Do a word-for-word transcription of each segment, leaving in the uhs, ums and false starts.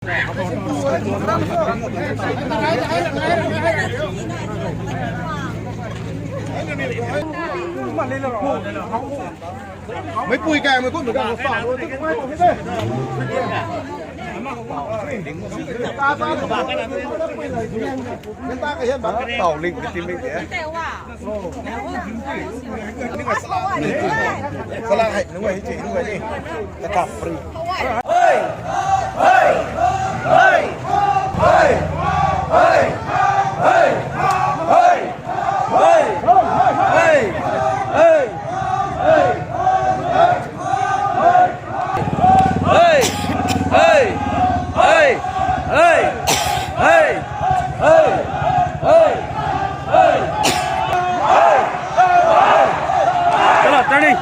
Meipui kai, meipui kai, tau ling ti mi de. Salang hai, nungai hi chi, nungai ni. Takap free. Chalo, turning.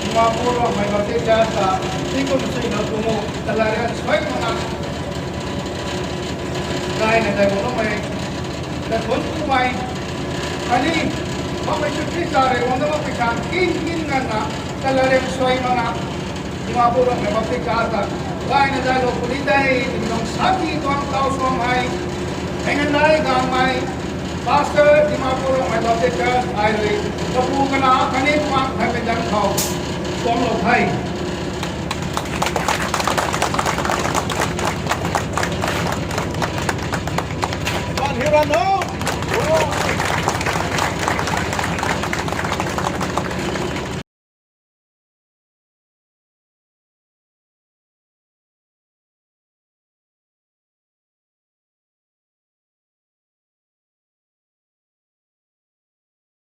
Dimapur Rongmei Baptist Church ta, tingkum sui na tumu, talarian suai mana. Gai na dai bono mei, da thun kumei. Ani, mak mei sui sa re, wang da mak mei kan, kin, kin ngan na, talarian suai mana. Dimapur Rongmei Baptist Church ta, gai na dai lo puni dai, tingkum sati tuang tau suang hei. Hei ngan dai gang mei, Pastor Dimapur Rongmei Baptist Church ai rui, kapu kana kani tuang hei mei dan khou, tuang lo hei.